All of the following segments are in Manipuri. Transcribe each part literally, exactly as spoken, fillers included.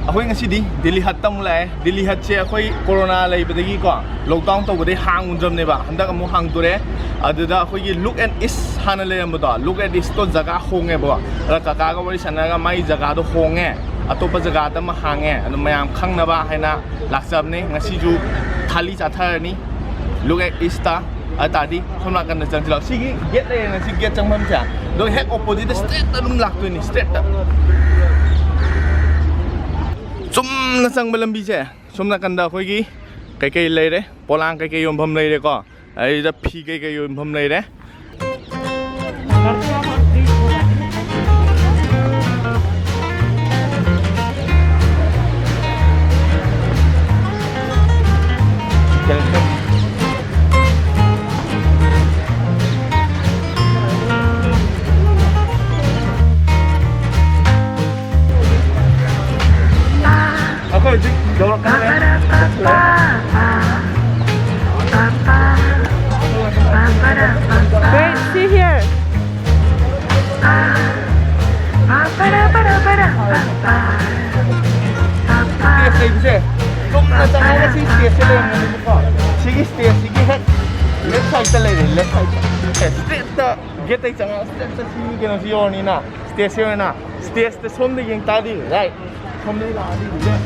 ꯑꯩꯈꯣꯏ ꯉꯁꯤꯗꯤ ꯗꯤꯜꯂꯤ ꯍꯠꯇ ꯑꯃꯨꯛ ꯂꯥꯛꯑꯦ꯫ ꯗꯤꯜꯂꯤ ꯍꯠꯁꯦ ꯑꯩꯈꯣꯏ ꯀꯣꯔꯣꯅꯥ ꯂꯩꯕꯗꯒꯤꯀꯣ, ꯂꯣꯛꯗꯥꯎꯟ ꯇꯧꯕꯗꯒꯤ ꯍꯥꯡꯉꯨꯗ꯭ꯔꯕꯅꯦꯕ, ꯍꯟꯗꯛ ꯑꯃꯨꯛ ꯍꯥꯡꯗꯣꯔꯦ꯫ ꯑꯗꯨꯗ ꯑꯩꯈꯣꯏꯒꯤ ꯂꯨꯛ ꯑꯦꯠ ꯏꯁ ꯍꯥꯟꯅ ꯂꯩꯔꯝꯕꯗꯣ, ꯂꯨꯛ ꯑꯦꯠ ꯏꯁꯇꯣ ꯖꯒꯥ ꯍꯣꯡꯉꯦꯕꯀꯣ꯫ ꯑꯗ ꯀꯀꯥꯒ ꯋꯥꯔꯤ ꯁꯥꯟꯅꯔꯒ ꯃꯥꯏ ꯖꯒꯥꯗꯣ ꯍꯣꯡꯉꯦ, ꯑꯇꯣꯞꯄ ꯖꯒꯥꯗ ꯑꯃ ꯍꯥꯡꯉꯦ, ꯑꯗꯨ ꯃꯌꯥꯝ ꯈꯪꯅꯕ ꯍꯥꯏꯅ ꯂꯥꯛꯆꯕꯅꯤ꯫ ꯉꯁꯤꯁꯨ ꯊꯥꯂꯤ ꯆꯥꯊꯔꯅꯤ ꯂꯨꯛ ꯑꯦꯠ ꯏꯁꯇ꯫ ꯑꯗꯨ ꯇꯥꯔꯗꯤ ꯁꯣꯝ ꯅꯥꯀꯟꯗ ꯆꯪꯁꯤꯜꯂꯛꯑꯣ꯫ ꯁꯤꯒꯤ ꯒꯦꯠ ꯂꯩꯔꯦꯅ, ꯁꯤ ꯒꯦꯠ ꯆꯪꯐꯝꯁꯦ, ꯑꯗꯨꯒ ꯍꯦꯛ ꯑꯣꯄꯣꯖꯤꯠꯇ ꯁ꯭ꯇ꯭ꯔꯦꯠꯇ ꯑꯗꯨꯝ ꯂꯥꯛꯇꯣꯏꯅꯤ, ꯁ꯭ꯇ꯭ꯔꯦꯠꯇ꯫ ꯆꯨꯝꯅ ꯆꯪꯕ ꯂꯝꯕꯤꯁꯦ, ꯁꯣꯝ ꯅꯥꯀꯟꯗ ꯑꯩꯈꯣꯏꯒꯤ ꯀꯩꯀꯩ ꯂꯩꯔꯦ, ꯄꯣꯂꯥꯡ ꯀꯩꯀꯩ ꯌꯣꯟꯐꯝ ꯂꯩꯔꯦꯀꯣ, ꯑꯗꯩꯗ ꯐꯤ ꯀꯩꯀꯩ ꯌꯣꯟꯐꯝ ꯂꯩꯔꯦ꯫ ꯑꯩꯈꯣꯏ ꯍꯧꯖꯤꯛ ꯌꯧꯔꯛꯀꯗꯧꯔꯦ꯫ Wait, see here. Stage ꯂꯩꯕꯁꯦ, ꯆꯨꯝꯅ ꯆꯪꯉꯒ ꯁꯤ stage ꯁꯦ ꯂꯩꯔꯝꯒꯅꯤꯕꯀꯣ꯫ ꯁꯤꯒꯤ stage ꯁꯤꯒꯤ ꯍꯦꯛ left side ꯇ ꯂꯩꯔꯦ, left side ꯇ꯫ ꯑꯦ, straight ꯇ gate ꯇꯩ ꯆꯪꯉꯒ straight ꯇ ꯁꯤ ꯀꯩꯅꯣꯁꯤ ꯌꯧꯔꯅꯤꯅ, stage ꯁꯤ ꯑꯣꯏꯅ꯫ Stage ꯁꯦ ꯁꯣꯝꯗ ꯌꯦꯡ ꯇꯥꯔꯗꯤ, right꯫ ꯁꯣꯝꯗꯒꯤ ꯂꯥꯛꯑꯗꯤ ꯍꯧꯖꯤꯛ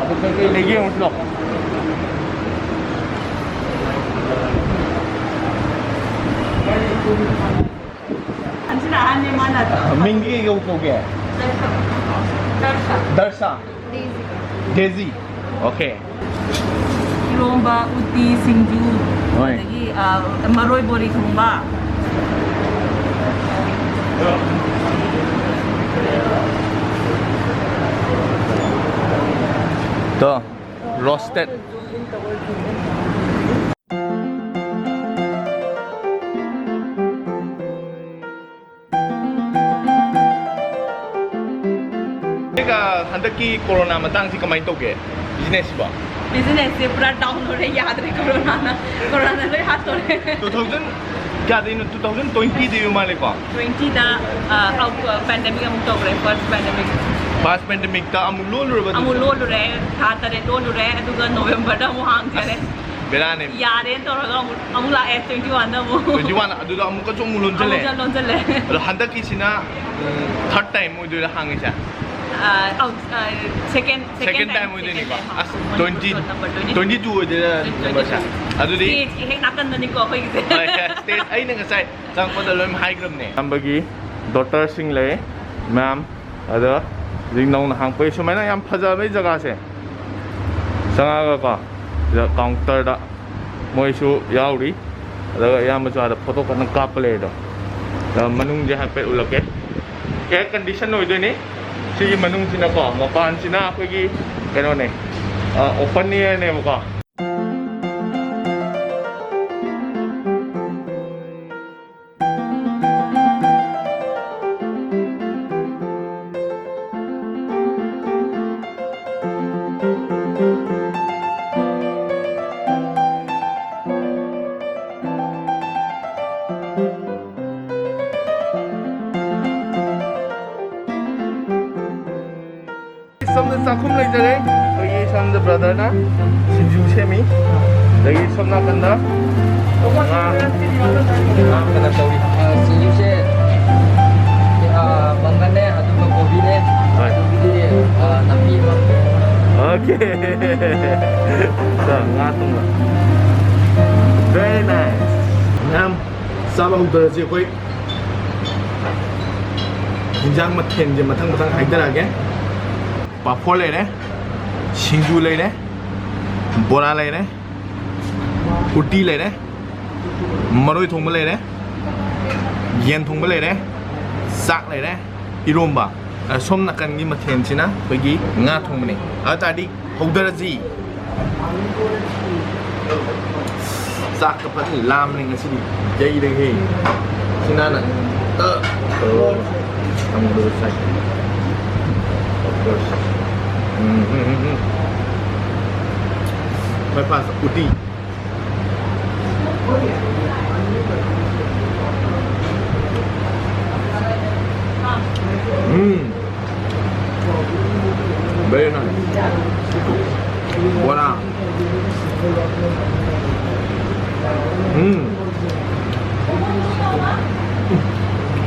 ꯑꯗꯨ ꯀꯩꯀꯩ ꯂꯩꯒꯦ ꯌꯦꯡꯉꯨꯁꯤ ꯂꯥꯎ꯫ ꯃꯤꯡꯗꯤ ꯀꯩ ꯀꯧꯒꯦ? ꯗꯔꯁꯥ꯫ ꯗꯔꯁꯥ꯫ ꯗꯦꯖꯤ꯫ ꯑꯣꯀꯦ꯫ ꯏꯔꯣꯝꯕ, ꯎꯇꯤ, ꯁꯤꯡꯖꯨ, ꯍꯣꯏ꯫ ꯑꯗꯒꯤ, ꯑ, ꯃꯔꯣꯏ ꯕꯣꯔꯤ ꯊꯣꯡꯕ꯫ ꯇꯣ꯫ Roasted. ꯑꯗꯨꯒ ꯍꯟꯗꯛꯀꯤ ꯀꯣꯔꯣꯅꯥ ꯃꯇꯥꯡꯁꯤ ꯀꯃꯥꯏꯅ ꯇꯧꯒꯦ, ꯕꯤꯖꯤꯅꯦꯁꯁꯤꯕꯣ? ꯕꯤꯖꯤꯅꯦꯁꯁꯦ ꯄꯨꯔꯥ ꯗꯥꯎꯟ ꯑꯣꯏꯔꯦ, ꯌꯥꯗ꯭ꯔꯦ꯫ ꯀꯣꯔꯣꯅꯥꯅ, ꯀꯣꯔꯣꯅꯥꯅ ꯂꯣꯏ ꯍꯥꯠꯇꯣꯔꯦ꯫ Two thousand ꯀꯌꯥꯗꯩꯅꯣ? Two thousand twenty ꯗꯩ ꯃꯥꯜꯂꯦꯀꯣ? Twenty ꯗ, ꯑ, ꯑꯧ, ꯄꯦꯟꯗꯦꯃꯤꯛ ꯑꯃꯨꯛ ꯇꯧꯈ꯭ꯔꯦ, ꯐꯥꯔꯁ ꯄꯦꯟꯗꯦꯃꯤꯛ꯫ ꯐꯥꯔꯁ ꯄꯦꯟꯗꯦꯃꯤꯛꯇ ꯑꯃꯨꯛ ꯂꯣꯜꯂꯨꯔꯕ ꯑꯃꯨꯛ ꯑꯗꯨꯁꯨ? ꯂꯣꯜꯂꯨꯔꯦ, ꯊꯥ ꯇꯔꯦꯠ ꯂꯣꯜꯂꯨꯔꯦ, ꯑꯗꯨꯒ ꯅꯣꯕꯦꯝꯕꯔꯗ ꯑꯃꯨꯛ ꯍꯥꯡꯖꯔꯦ꯫ ꯑꯁ, ꯕꯦꯔꯥꯅꯦ꯫ ꯌꯥꯔꯦꯅ ꯇꯧꯔꯒ ꯑꯃꯨꯛ, ꯑꯃꯨꯛ ꯂꯥꯛꯑꯦ, twenty one ꯗ ꯑꯃꯨꯛ꯫ Twenty one ꯑꯗꯨꯗ ꯑꯃꯨꯛꯀꯁꯨ ꯑꯃꯨꯛ ꯂꯣꯟꯁꯤꯜꯂꯦ꯫ ꯑꯃꯨꯛ ꯂꯣꯟꯁꯤꯜꯂꯦ꯫ ꯑꯗꯣ ꯍꯟꯗꯛꯀꯤꯁꯤꯅ, ꯎꯝ, third time ꯑꯣꯏꯗꯣꯏꯔꯥ ꯍꯥꯡꯉꯤꯁꯦ? ꯑ, ꯑꯧ, ꯑ, second, second second time time, ꯑꯣꯏꯗꯣꯏꯅꯤꯀꯣ? Second time, ꯑꯁ, ꯍꯣꯏ, twenty, number twenty two. Twenty two ꯑꯣꯏꯗꯣꯏꯔꯥ ꯇ꯭ꯋꯦꯟꯇꯤ ꯇꯨ꯫ Number ꯁꯦ? ꯑꯗꯨꯗꯤ stage ꯀꯤ ꯍꯦꯛ ꯅꯥꯀꯟꯗꯅꯤꯀꯣ ꯑꯩꯈꯣꯏꯒꯤꯁꯦ꯫ ꯍꯣꯏ, stage ꯑꯩꯅ ꯉꯁꯥꯏ ꯆꯪꯉꯛꯄꯗ ꯂꯣꯏ ꯍꯥꯏꯈ꯭ꯔꯕꯅꯦ꯫ ꯑꯌꯥꯝꯕꯒꯤ daughter ꯁꯤꯡ ꯂꯩ, ꯃꯌꯥꯝ꯫ ꯑꯗ ꯍꯧꯖꯤꯛ ꯅꯧꯅ ꯍꯥꯡꯉꯛꯄꯒꯤ ꯁꯨꯃꯥꯏꯅ ꯌꯥꯝ ꯐꯖꯕꯩ ꯖꯒꯥꯁꯦ꯫ ꯆꯪꯉꯛꯑꯒꯀꯣ, ꯁꯤꯗ counter ꯗ ꯃꯣꯏꯁꯨ ꯌꯥꯎꯔꯤ꯫ ꯑꯗꯨꯒ ꯑꯌꯥꯝꯕꯁꯨ ꯑꯥꯗ photo ꯀꯟꯅ ꯀꯥꯞꯄ ꯂꯩꯔꯦ ꯑꯗꯣ꯫ ꯑꯗ ꯃꯅꯨꯡꯁꯦ ꯍꯥꯏꯐꯦꯠ ꯎꯠꯂꯛꯀꯦ꯫ Air condition ꯑꯣꯏꯗꯣꯏꯅꯤ ꯁꯤꯒꯤ ꯃꯅꯨꯡꯁꯤꯅꯀꯣ, ꯃꯄꯥꯟꯁꯤꯅ ꯑꯩꯈꯣꯏꯒꯤ ꯀꯩꯅꯣꯅꯦ, ꯑ, open air ꯅꯦꯕꯀꯣ꯫ ꯁꯣꯝꯗ ꯆꯥꯛꯈꯨꯝ ꯂꯩꯖꯔꯦ꯫ ꯑꯩꯈꯣꯏꯒꯤ ꯁꯣꯝꯗ brother ꯅ ꯁꯤꯡꯖꯨ ꯁꯦꯝꯃꯤ꯫ ꯑꯗꯒꯤ ꯁꯣꯝ ꯅꯥꯀꯟꯗ ꯉꯥ, ꯉꯥ ꯀꯩꯅꯣ ꯇꯧꯔꯤ꯫ ꯑ, ꯁꯤꯡꯖꯨꯁꯦ, ꯑ, ꯃꯪꯒꯟꯅꯦ, ꯑꯗꯨꯒ ꯀꯣꯕꯤꯅꯦ, ꯍꯣꯏ꯫ ꯑꯗꯨꯒꯤꯗꯤ, ꯑ, ꯅꯥꯄꯤ ꯑꯃ꯫ Okay꯫ ꯆꯥ, ꯉꯥ ꯊꯣꯡꯕ꯫ Very nice꯫ ꯃꯌꯥꯝ ꯆꯥꯕ ꯍꯧꯗꯔꯁꯤ ꯑꯩꯈꯣꯏ꯫ ꯏꯟꯖꯥꯡ ꯃꯊꯦꯜꯁꯦ ꯃꯊꯪ ꯃꯊꯪ ꯍꯥꯏꯖꯔꯛꯑꯒꯦ꯫ ꯄꯥꯐꯣꯔ ꯂꯩꯔꯦ, ꯁꯤꯡꯖꯨ ꯂꯩꯔꯦ, ꯕꯣꯔꯥ ꯂꯩꯔꯦ, ꯎꯇꯤ ꯂꯩꯔꯦ, ꯃꯔꯣꯏ ꯊꯣꯡꯕ ꯂꯩꯔꯦ, ꯌꯦꯟ ꯊꯣꯡꯕ ꯂꯩꯔꯦ, ꯆꯥꯛ ꯂꯩꯔꯦ, ꯏꯔꯣꯝꯕ꯫ ꯑ, ꯁꯣꯝ ꯅꯥꯀꯟꯒꯤ ꯃꯊꯦꯜꯁꯤꯅ ꯑꯩꯈꯣꯏꯒꯤ ꯉꯥ ꯊꯣꯡꯕꯅꯤ꯫ ꯑꯗꯨ ꯇꯥꯔꯗꯤ ꯍꯧꯗꯔꯁꯤ꯫ ꯆꯥꯛꯀ ꯐꯖꯅ ꯂꯥꯝꯕꯅꯤ ꯉꯁꯤꯗꯤ꯫ ꯌꯩꯔꯒꯦ꯫ ꯁꯤꯅꯥꯅ꯫ ꯑ, ꯑꯣ꯫ ꯑꯃꯨꯛ ꯁꯥꯏ꯫ Of course. ꯎꯝ, ꯎꯝ, ꯎꯝ, ꯎꯝ꯫ ꯈ꯭ꯋꯥꯏ ꯐꯥꯁ ꯎꯇꯤ꯫ ꯎꯝ꯫ Very nice. ꯕꯣꯔꯥ꯫ ꯎꯝ꯫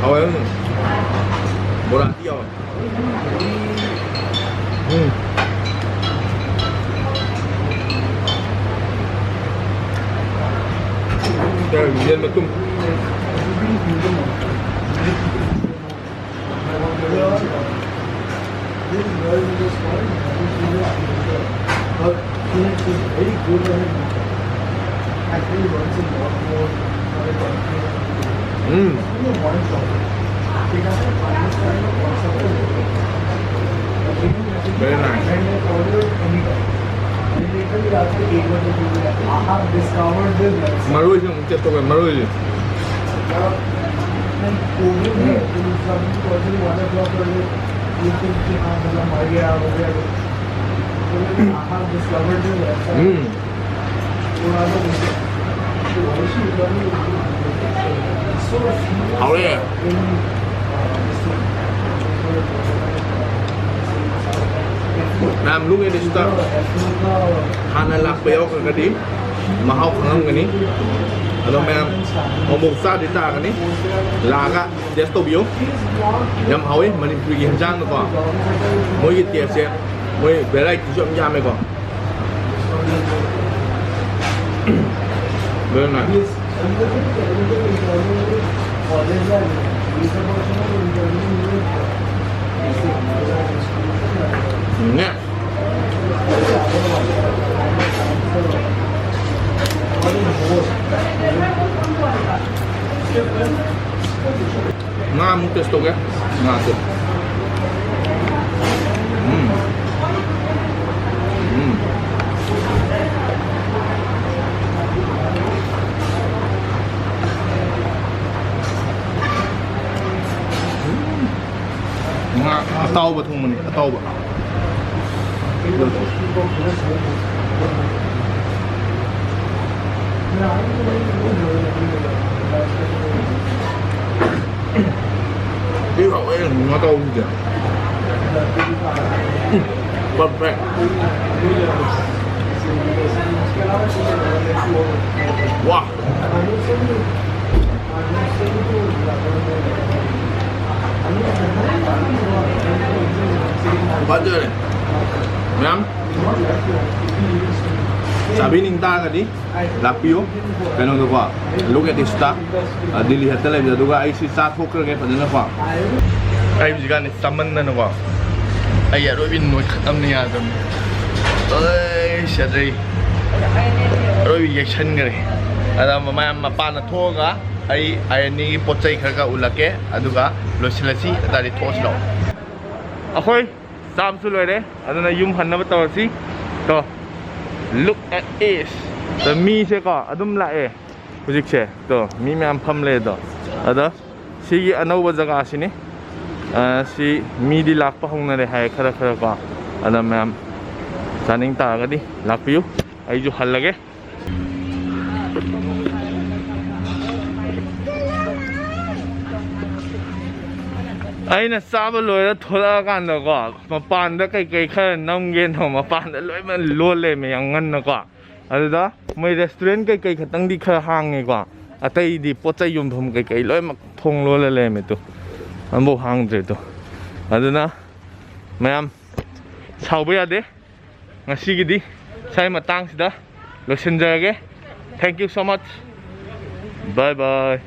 ꯍꯥꯎꯋꯦ, ꯎꯝ꯫ ꯕꯣꯔꯥꯗꯤ ꯌꯥꯎꯋꯦ꯫ ꯎꯝ꯫ ꯌꯦꯟ ꯃꯇꯨꯝ꯫ ꯎꯝ꯫ Very nice. ꯃꯔꯣꯏꯁꯨ ꯑꯃꯨꯛ ꯇꯦꯁ ꯇꯧꯒꯦ, ꯃꯔꯣꯏꯁꯦ꯫ ꯎꯝ꯫ ꯎꯝ꯫ ꯍꯥꯎꯔꯦ꯫ ꯃꯌꯥꯝ ꯂꯨꯞ ꯑꯦꯟ ꯔꯤꯁꯇ ꯍꯥꯟꯅ ꯂꯥꯛꯄ ꯌꯥꯎꯈ꯭ꯔꯒꯗꯤ ꯃꯍꯥꯎ ꯈꯪꯉꯝꯒꯅꯤ꯫ ꯑꯗꯣ ꯃꯌꯥꯝ ꯑꯃꯨꯛ ꯆꯥꯗ꯭ꯔꯤ ꯇꯥꯔꯒꯅꯤ ꯂꯥꯛꯑꯒ ꯇꯦꯁ ꯇꯧꯕꯤꯌꯨ꯫ ꯌꯥꯝ ꯍꯥꯎꯋꯤ ꯃꯅꯤꯄꯨꯔꯒꯤ ꯍꯤꯟꯖꯥꯡꯗꯀꯣ꯫ ꯃꯣꯏꯒꯤ ꯇꯦꯁꯁꯦ, ꯃꯣꯏ ꯚꯦꯔꯥꯏꯇꯤꯁꯨ ꯌꯥꯝ ꯌꯥꯝꯃꯦꯀꯣ꯫ Very nice. ꯎꯝ, ꯅꯦ꯫ ꯉꯥ ꯑꯃꯨꯛ ꯇꯦꯁ ꯇꯧꯒꯦ꯫ ꯉꯥꯁꯦ꯫ ꯎꯝ꯫ ꯎꯝ꯫ ꯑꯇꯥꯎꯕ ꯊꯣꯡꯕꯅꯤ, ꯑꯇꯥꯎꯕ꯫ ꯁꯤ ꯍꯥꯎꯋꯦ, ꯉꯥ ꯑꯇꯥꯎꯕꯁꯤꯗꯤ꯫ ꯎꯝ, perfect꯫ ꯋꯥ꯫ ꯐꯖꯔꯦ꯫ ꯃꯌꯥꯝ ꯆꯥꯕꯤꯅꯤꯡ ꯇꯥꯔꯒꯗꯤ ꯂꯥꯛꯄꯤꯌꯨ꯫ ꯀꯩꯅꯣꯗꯀꯣ, Look at this ꯇ꯫ ꯑ, ꯗꯤꯜꯂꯤ ꯍꯠꯇ ꯂꯩꯕꯗ꯫ ꯑꯗꯨꯒ ꯑꯩ ꯁꯤ ꯆꯥꯊꯣꯛꯈ꯭ꯔꯒꯦ ꯐꯖꯅꯀꯣ꯫ ꯑꯩ ꯍꯧꯖꯤꯛꯀꯥꯟꯗꯤ ꯆꯥꯃꯟꯗꯅꯀꯣ, ꯑꯩ ꯑꯔꯣꯏꯕꯤ ꯅꯣꯏꯈꯠꯂꯝꯅꯤ ꯌꯥꯗ꯭ꯔꯕꯅꯤ꯫ ꯑꯩ ꯁꯦꯗ꯭ꯔꯤ ꯑꯔꯣꯏꯕꯤ ꯌꯩꯁꯟꯈ꯭ꯔꯦ꯫ ꯑꯗ ꯃꯌꯥꯝ ꯃꯄꯥꯟꯗ ꯊꯣꯛꯑꯒ ꯑꯩ ꯑꯥꯏ ꯑꯦꯟ ꯏꯒꯤ ꯄꯣꯠ ꯆꯩ ꯈꯔ ꯈꯔ ꯎꯠꯂꯛꯀꯦ, ꯑꯗꯨꯒ ꯂꯣꯏꯁꯤꯜꯂꯁꯤ꯫ ꯑꯗꯨꯗꯤ ꯊꯣꯛꯑꯁꯤ ꯂꯥꯛꯑꯣ꯫ ꯑꯩꯈꯣꯏ ꯆꯥꯕꯁꯨ ꯂꯣꯏꯔꯦ, ꯑꯗꯨꯅ ꯌꯨꯝ ꯍꯟꯅꯕ ꯇꯧꯔꯁꯤ꯫ ꯇꯣ, look at this꯫ ꯇꯣ, ꯃꯤꯁꯦꯀꯣ ꯑꯗꯨꯝ ꯂꯥꯛꯑꯦ ꯍꯧꯖꯤꯛꯁꯦ꯫ ꯇꯣ, ꯃꯤ ꯃꯌꯥꯝ ꯐꯝ ꯂꯩ ꯑꯗꯣ꯫ ꯑꯗ ꯁꯤꯒꯤ ꯑꯅꯧꯕ ꯖꯒꯥꯁꯤꯅꯤ꯫ ꯑ, ꯁꯤ ꯃꯤꯗꯤ ꯂꯥꯛꯄ ꯍꯧꯅꯔꯦ ꯍꯥꯏ ꯈꯔ ꯈꯔ ꯀꯣ꯫ ꯑꯗ ꯃꯌꯥꯝ ꯆꯥꯅꯤꯡ ꯇꯥꯔꯒꯗꯤ ꯂꯥꯛꯄꯤꯌꯨ꯫ ꯑꯩꯁꯨ ꯍꯜꯂꯒꯦ꯫ ꯑꯩꯅ ꯆꯥꯕ ꯂꯣꯏꯔ ꯊꯣꯛꯂꯛꯑꯀꯥꯟꯗꯀꯣ, ꯃꯄꯥꯟꯗ ꯀꯩꯀꯩ ꯈꯔ ꯅꯝꯒꯦꯅ ꯃꯄꯥꯟꯗ ꯂꯣꯏꯅꯃꯛ ꯂꯣꯜ ꯂꯩꯔꯝꯃꯦ ꯌꯥꯝ ꯉꯟꯅꯀꯣ꯫ ꯑꯗꯨꯗ ꯃꯣꯏ restaurant ꯀꯩꯀꯩ ꯈꯛꯇꯪꯗꯤ ꯈꯔ ꯍꯥꯡꯉꯦꯀꯣ, ꯑꯇꯩꯗꯤ ꯄꯣꯠ ꯆꯩ ꯌꯣꯟꯐꯝ ꯀꯩꯀꯩ ꯂꯣꯏꯅꯃꯛ ꯊꯣꯡ ꯂꯣꯜꯂ ꯂꯩꯔꯝꯃꯦ ꯇꯨ꯫ ꯑꯃꯐꯥꯎ ꯍꯥꯡꯗ꯭ꯔꯦ ꯇꯨ꯫ ꯑꯗꯨꯅ ꯃꯌꯥꯝ ꯁꯥꯎꯕ ꯌꯥꯗꯦ꯫ ꯉꯁꯤꯒꯤꯗꯤ ꯁ꯭ꯋꯥꯏ ꯃꯇꯥꯡꯁꯤꯗ ꯂꯣꯏꯁꯤꯟꯖꯔꯒꯦ꯫ Thank you so much. Bye bye.